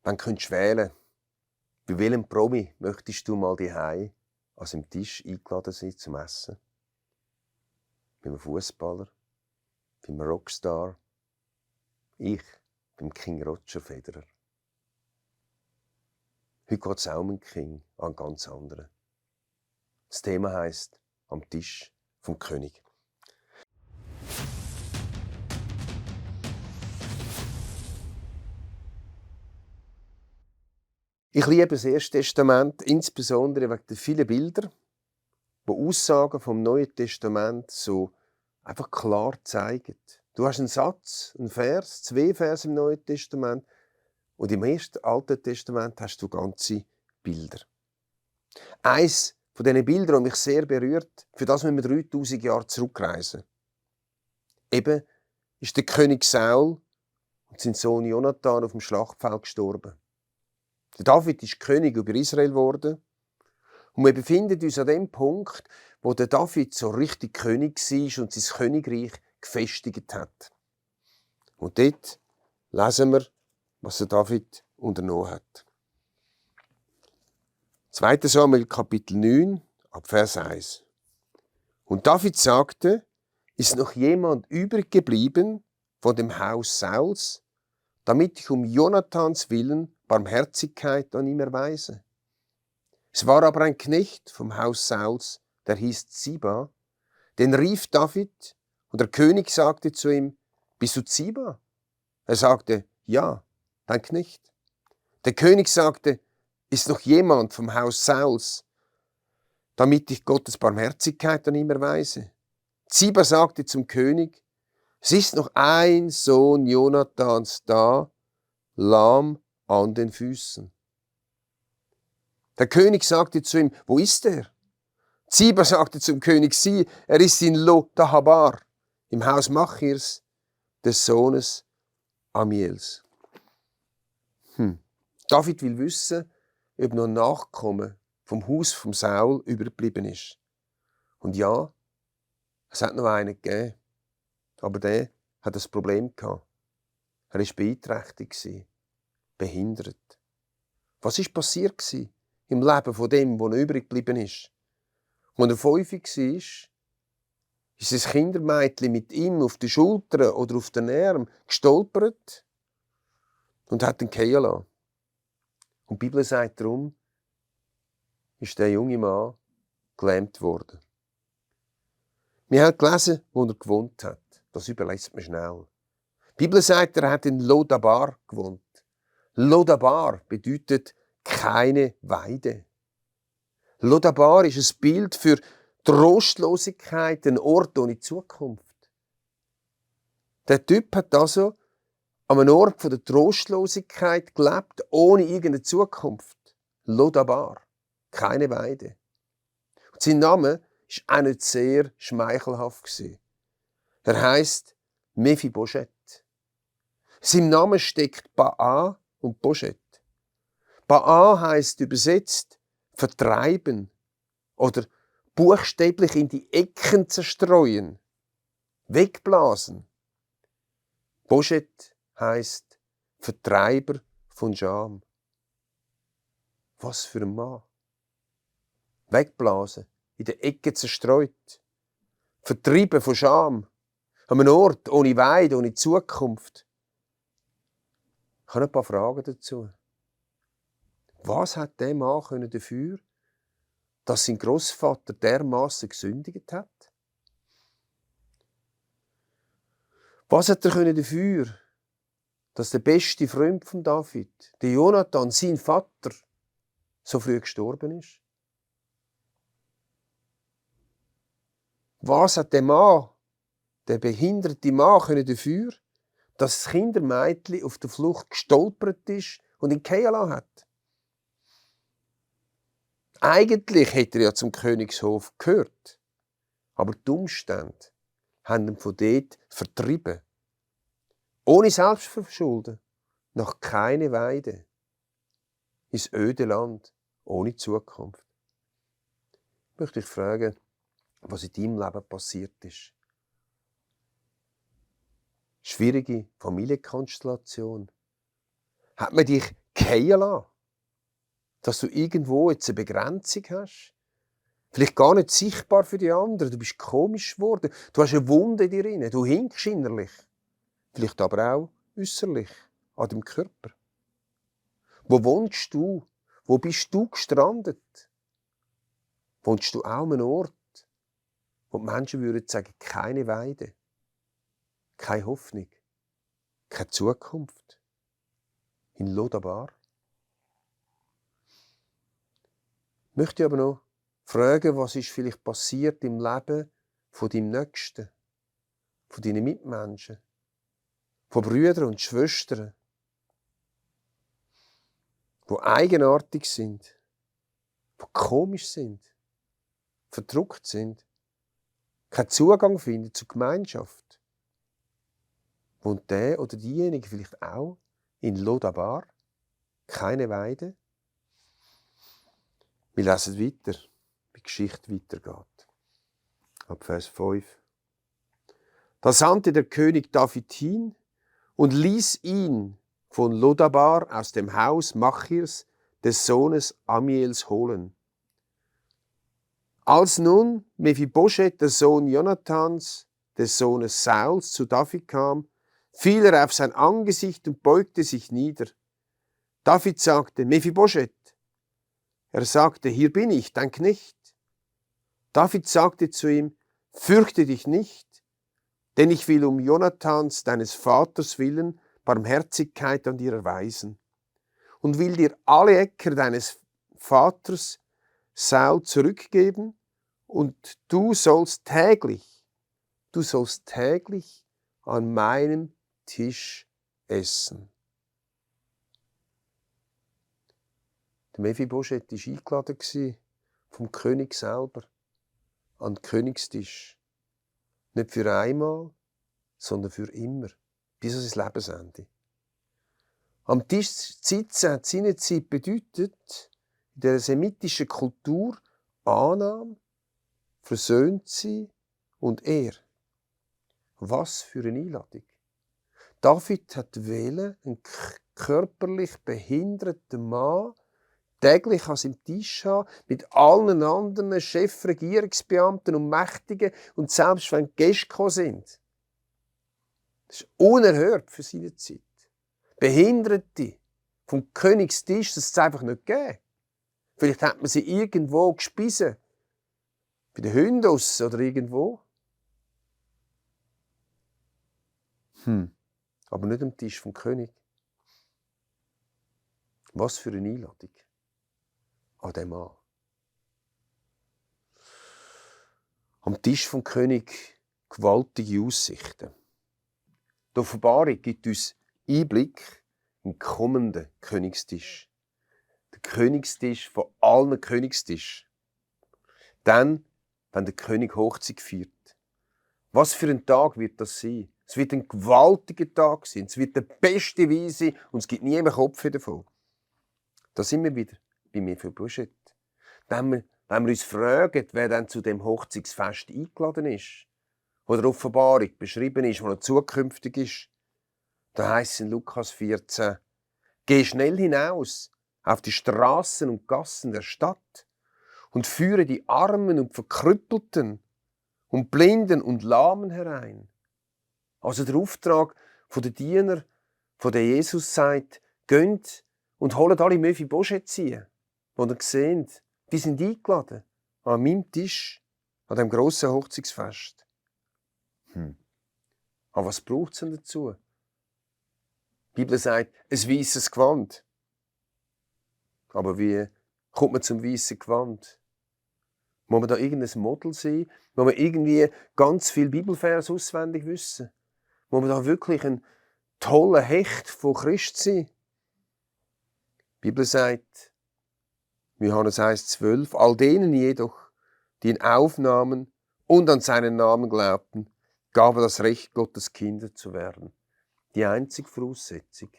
Wenn du wählen könntest, bei welchem Promi möchtest du mal daheim an seinem Tisch eingeladen sein zum Essen? Bei einem Fußballer? Bei einem Rockstar? Ich, beim King Roger Federer. Heute geht es auch um einen King, an einen ganz anderen. Das Thema heisst «Am Tisch vom König». Ich liebe das Erste Testament, insbesondere wegen der vielen Bilder, die Aussagen vom Neuen Testament so einfach klar zeigen. Du hast einen Satz, einen Vers, 2 Verse im Neuen Testament und im ersten Alten Testament hast du ganze Bilder. Eins von diesen Bildern, das mich sehr berührt, für das müssen wir 3000 Jahre zurückreisen. Eben ist der König Saul und sein Sohn Jonathan auf dem Schlachtfeld gestorben. Der David ist König über Israel geworden. Und wir befinden uns an dem Punkt, wo der David so richtig König war und sein Königreich gefestigt hat. Und dort lesen wir, was der David unternommen hat. 2. Samuel Kapitel 9, ab Vers 1. Und David sagte, ist noch jemand übrig geblieben von dem Haus Sauls, damit ich um Jonathans Willen Barmherzigkeit an ihm erweise. Es war aber ein Knecht vom Haus Sauls, der hieß Ziba, den rief David, und der König sagte zu ihm, bist du Ziba? Er sagte, ja, dein Knecht. Der König sagte, ist noch jemand vom Haus Sauls, damit ich Gottes Barmherzigkeit an ihm erweise? Ziba sagte zum König, es ist noch ein Sohn Jonathans da, lahm an den Füßen. Der König sagte zu ihm, wo ist er? Ziba sagte zum König, sieh, er ist in Lo-Dahabar, im Haus Machirs, des Sohnes Amiels. David will wissen, ob noch ein Nachkomme vom Haus vom Saul übergeblieben ist. Und ja, es hat noch einen gegeben, aber der hat ein Problem gehabt. Er war beeinträchtigt, behindert. Was ist passiert im Leben von dem, der übrig geblieben ist? Als er 5 war, ist ein Kindermädchen mit ihm auf die Schultern oder auf den Arm gestolpert und hat ihn fallen lassen. Und die Bibel sagt darum, ist der junge Mann gelähmt worden. Wir haben gelesen, wo er gewohnt hat. Das überlässt man schnell. Die Bibel sagt, er hat in Lo-Dabar gewohnt. Lo-Dabar bedeutet keine Weide. Lo-Dabar ist ein Bild für Trostlosigkeit, ein Ort ohne Zukunft. Der Typ hat also an einem Ort der Trostlosigkeit gelebt, ohne irgendeine Zukunft. Lo-Dabar, keine Weide. Und sein Name war auch nicht sehr schmeichelhaft. Er heisst Mephibosheth. Sein Name steckt Ba'a und Boschet. Ba'a heisst übersetzt vertreiben oder buchstäblich in die Ecken zerstreuen, wegblasen. Boschet heisst Vertreiber von Scham. Was für ein Mann. Wegblasen, in der Ecke zerstreut, vertrieben von Scham, an einem Ort ohne Weide, ohne Zukunft. Ich habe ein paar Fragen dazu. Was hat der Mann dafür, dass sein Großvater dermaßen gesündigt hat? Was hat er dafür, dass der beste Freund von David, der Jonathan, sein Vater, so früh gestorben ist? Was hat der Mann, der behinderte Mann, dafür, dass das Kindermädchen auf der Flucht gestolpert ist und ihn fallen lassen hat? Eigentlich hätte er ja zum Königshof gehört, aber die Umstände haben ihn von dort vertrieben. Ohne Selbstverschulden, nach keine Weide, ins öde Land, ohne Zukunft. Ich möchte dich fragen, was in deinem Leben passiert ist. Schwierige Familienkonstellation. Hat man dich fallen lassen. Dass du irgendwo jetzt eine Begrenzung hast. Vielleicht gar nicht sichtbar für die anderen. Du bist komisch geworden. Du hast eine Wunde in dir drin. Du hinkst innerlich. Vielleicht aber auch äußerlich an deinem Körper. Wo wohnst du? Wo bist du gestrandet? Wohnst du auch an einem Ort, wo die Menschen würden sagen, keine Weide, keine Hoffnung, keine Zukunft? In Lodabar? Ich möchte aber noch fragen, was ist vielleicht passiert im Leben von deinem Nächsten, von deinen Mitmenschen, von Brüdern und Schwestern, die eigenartig sind, die komisch sind, verdruckt sind, keinen Zugang finden zur Gemeinschaft. Wohnt der oder diejenige vielleicht auch in Lodabar? Keine Weide? Wir lesen weiter, wie die Geschichte weitergeht. Ab Vers 5. Da sandte der König David hin und ließ ihn von Lodabar aus dem Haus Machirs des Sohnes Amiels holen. Als nun Mephibosheth, der Sohn Jonathans, des Sohnes Sauls, zu David kam, fiel er auf sein Angesicht und beugte sich nieder. David sagte, Mephibosheth. Er sagte, hier bin ich, dein Knecht. David sagte zu ihm, fürchte dich nicht, denn ich will um Jonathans, deines Vaters willen, Barmherzigkeit an dir erweisen und will dir alle Äcker deines Vaters Saul zurückgeben und du sollst täglich an meinem Tisch essen. Der Mephibosheth war eingeladen vom König selber an den Königstisch. Nicht für einmal, sondern für immer, bis an sein Lebensende. Am Tisch sitzen hat seinerzeit bedeutet, in der semitischen Kultur, Annahme, versöhnt sein und Ehre. Was für eine Einladung. David hat wählen, einen körperlich behinderten Mann täglich an seinem Tisch haben, mit allen anderen Chefregierungsbeamten und Mächtigen und selbst wenn Gäste gekommen sind. Das ist unerhört für seine Zeit. Behinderte vom Königstisch, das ist einfach nicht gegeben. Vielleicht hat man sie irgendwo gespiesen. Bei den Hunden oder irgendwo. Aber nicht am Tisch vom König. Was für eine Einladung an den Mann. Am Tisch vom König gewaltige Aussichten. Die Offenbarung gibt uns Einblick in den kommenden Königstisch. Der Königstisch von allen Königstischen. Dann, wenn der König Hochzeit feiert. Was für ein Tag wird das sein? Es wird ein gewaltiger Tag sein. Es wird der beste Wein sein und es gibt nie mehr Kopf davon. Da sind wir wieder bei Mephibosheth. Wenn wir uns fragen, wer dann zu dem Hochzeitsfest eingeladen ist, wo der Offenbarung beschrieben ist, wo noch zukünftig ist, da heisst es in Lukas 14, geh schnell hinaus auf die Straßen und Gassen der Stadt und führe die Armen und Verkrüppelten und Blinden und Lahmen herein. Also der Auftrag der Diener, von der Jesus sagt, geht und holt alle Mephibosheth ziehen, die ihr seht, die sind eingeladen an meinem Tisch, an dem grossen Hochzeitsfest. Aber was braucht es denn dazu? Die Bibel sagt, ein weisses Gewand. Aber wie kommt man zum weißen Gewand? Muss man da irgendein Model sein? Muss man irgendwie ganz viel Bibelvers auswendig wissen? Muss man da wirklich ein toller Hecht von Christ sein? Die Bibel sagt, Johannes 1,12, all denen jedoch, die ihn aufnahmen und an seinen Namen glaubten, gab er das Recht, Gottes Kinder zu werden. Die einzige Voraussetzung,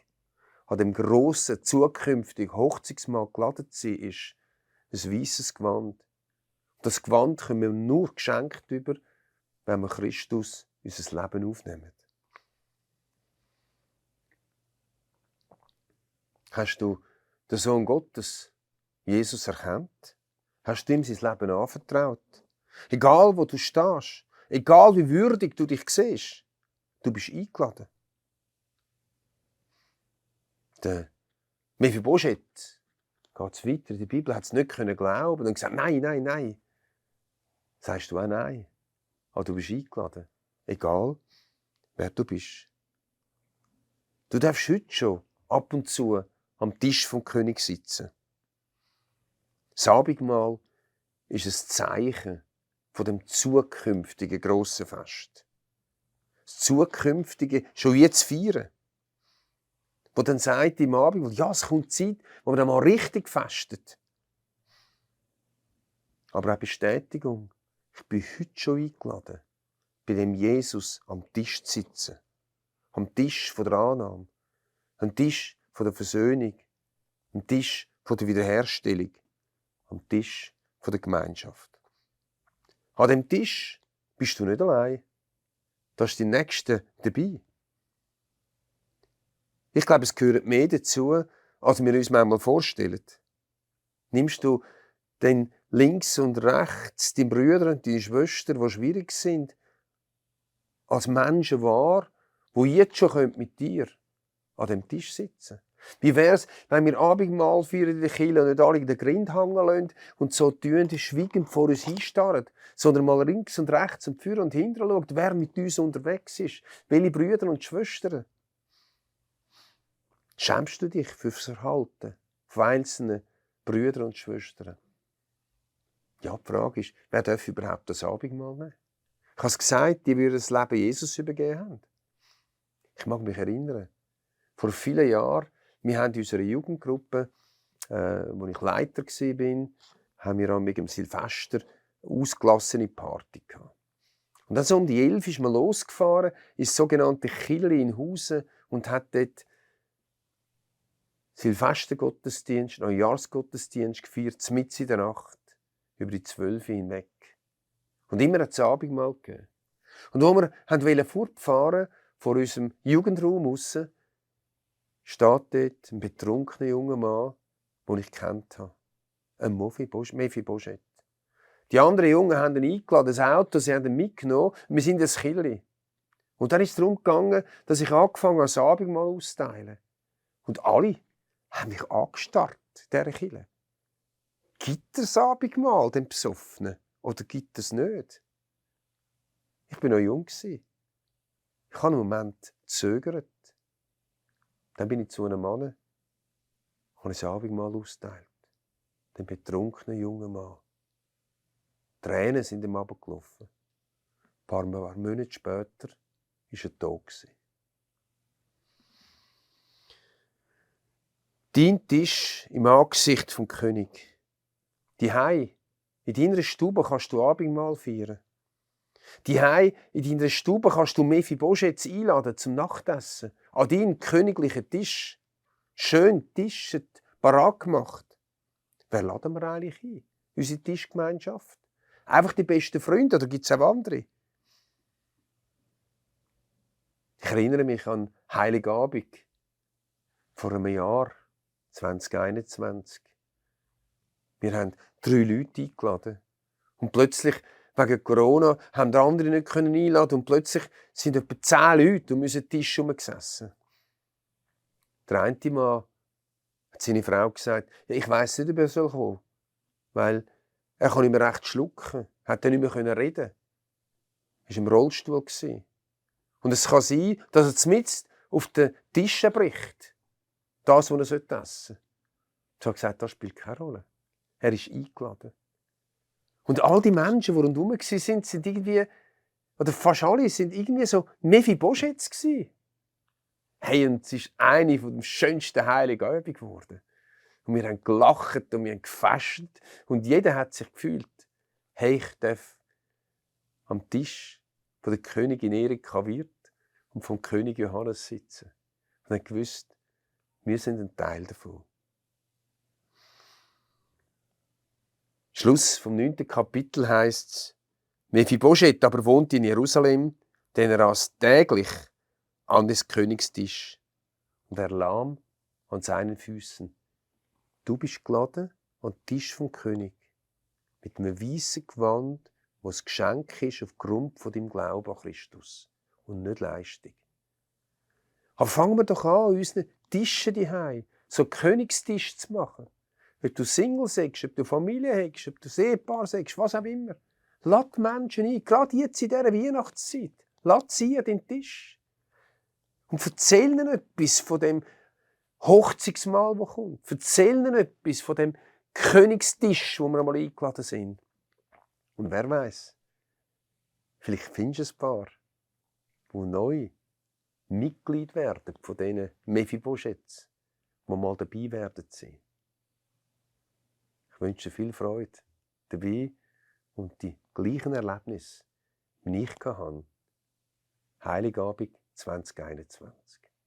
an dem grossen, zukünftigen Hochzeitsmahl geladen zu sein, ist ein weisses Gewand. Das Gewand können wir nur geschenkt über, wenn wir Christus in unser Leben aufnehmen. Hast du den Sohn Gottes, Jesus, erkannt? Hast du ihm sein Leben anvertraut? Egal, wo du stehst, egal wie würdig du dich siehst, du bist eingeladen. Der Mephibosheth geht es weiter. In der Bibel hat es nicht glauben und gesagt, nein, nein, nein. Sagst du auch nein. Aber du bist eingeladen. Egal, wer du bist. Du darfst heute schon ab und zu am Tisch vom König sitzen. Das Abendmahl ist ein Zeichen von dem zukünftigen grossen Fest. Das zukünftige schon jetzt feiern. Wo dann sagt im Abend, ja, es kommt Zeit, wo man dann mal richtig festet. Aber auch Bestätigung. Ich bin heute schon eingeladen, bei dem Jesus am Tisch zu sitzen. Am Tisch von der Annahme. Am Tisch von der Versöhnung. Am Tisch von der Wiederherstellung. Am Tisch von der Gemeinschaft. An dem Tisch bist du nicht allein. Da ist die Nächste dabei. Ich glaube, es gehört mehr dazu, als wir uns manchmal vorstellen. Nimmst du dann links und rechts deine Brüder und deine Schwestern, die schwierig sind, als Menschen wahr, die jetzt schon mit dir an dem Tisch sitzen können? Wie wäre es, wenn wir Abendmahl feiern in der Kirche und nicht alle in den Grind hängen lassen und so tun, schweigend vor uns hinstarren, sondern mal links und rechts und vorne und hinten schauen, wer mit uns unterwegs ist, welche Brüder und Schwestern. Schämst du dich für das Verhalten von einzelnen Brüdern und Schwestern? Ja, die Frage ist, wer darf überhaupt das Abendmahl nehmen? Ich habe es gesagt, die würden das Leben Jesus übergeben haben. Ich mag mich erinnern, vor vielen Jahren, wir haben in unserer Jugendgruppe, wo ich Leiter war, haben wir mit dem Silvester ausgelassene Party gehabt. Und dann so um die 11 ist man losgefahren ins sogenannte Chilli in Hausen und hat dort Silvestergottesdienst, Neujahrsgottesdienst gefeiert, mitten in der Nacht, über die 12 hinweg. Und immer hat es Abendmahl gegeben. Und wo wir fortfahren vor unserem Jugendraum raus, steht dort ein betrunkener junger Mann, den ich gekannt habe. Ein Mephibosheth. Die anderen Jungen haben ihn eingeladen, das Auto, sie haben ihn mitgenommen, wir sind ins Chilli. Und dann ist es darum gegangen, dass ich angefangen habe, das Abendmahl auszuteilen. Und alle haben mich angestarrt, dieser Kille. Gibt es Abendmahl, den Besoffenen? Oder gibt es nicht? Ich war noch jung. Ich habe einen Moment gezögert. Dann bin ich zu einem Mann und habe das Abendmahl ausgeteilt. Dem betrunkenen jungen Mann. Tränen sind ihm runtergelaufen. Ein paar Monate später war er tot. Dein Tisch im Angesicht vom König. Daheim, in deiner Stube kannst du Abendmahl feiern. Daheim, in deiner Stube kannst du Mephibosheth einladen zum Nachtessen. An deinen königlichen Tisch. Schön tischet, parat gemacht. Wer laden wir eigentlich ein? Unsere Tischgemeinschaft? Einfach die besten Freunde oder gibt es auch andere? Ich erinnere mich an Heiligabend vor einem Jahr, 2021. Wir haben 3 Leute eingeladen. Und plötzlich, wegen Corona, haben die anderen nicht einladen und plötzlich sind etwa 10 Leute um unseren Tisch herum gesessen. Der eine Mann hat seine Frau gesagt, ja, ich weiss nicht, ob er kommen soll, weil er kann nicht mehr recht schlucken, hat dann nicht mehr reden. Er war im Rollstuhl. Und es kann sein, dass er mitten auf den Tischen bricht. Das, was er essen sollte. Ich habe gesagt, das spielt keine Rolle. Er ist eingeladen. Und all die Menschen, die rundherum waren, sind irgendwie, oder fast alle, sind irgendwie so Mephibosheths gewesen. Hey, und es ist eine der schönsten heiligen Abende geworden. Und wir haben gelacht und wir haben gefastet. Und jeder hat sich gefühlt, hey, ich darf am Tisch von der Königin Erika Wirth und vom König Johannes sitzen. Und haben gewusst, wir sind ein Teil davon. Schluss vom 9. Kapitel heisst es, Mephibosheth aber wohnt in Jerusalem, denn er aß täglich an des Königs Tisch und er lahm an seinen Füßen. Du bist geladen an den Tisch vom König mit einem weißen Gewand, wo ein Geschenk ist aufgrund von deinem Glauben an Christus und nicht Leistung. Aber fangen wir doch an unseren Tischen daheim so Königstisch zu machen. Ob du Single sagst, ob du Familie hast, ob du Ehepaar sagst, was auch immer. Lass die Menschen ein, gerade jetzt in dieser Weihnachtszeit. Lass sie an den Tisch. Und erzähl ihnen etwas von dem Hochzeitsmahl, das kommt. Erzähl ihnen etwas von dem Königstisch, wo wir einmal eingeladen sind. Und wer weiß, vielleicht findest du ein paar, die neu Mitglied werden von diesen Mephibosheths, die mal dabei werden sein. Ich wünsche dir viel Freude dabei und die gleichen Erlebnisse, wie ich hatte. Heiligabend 2021.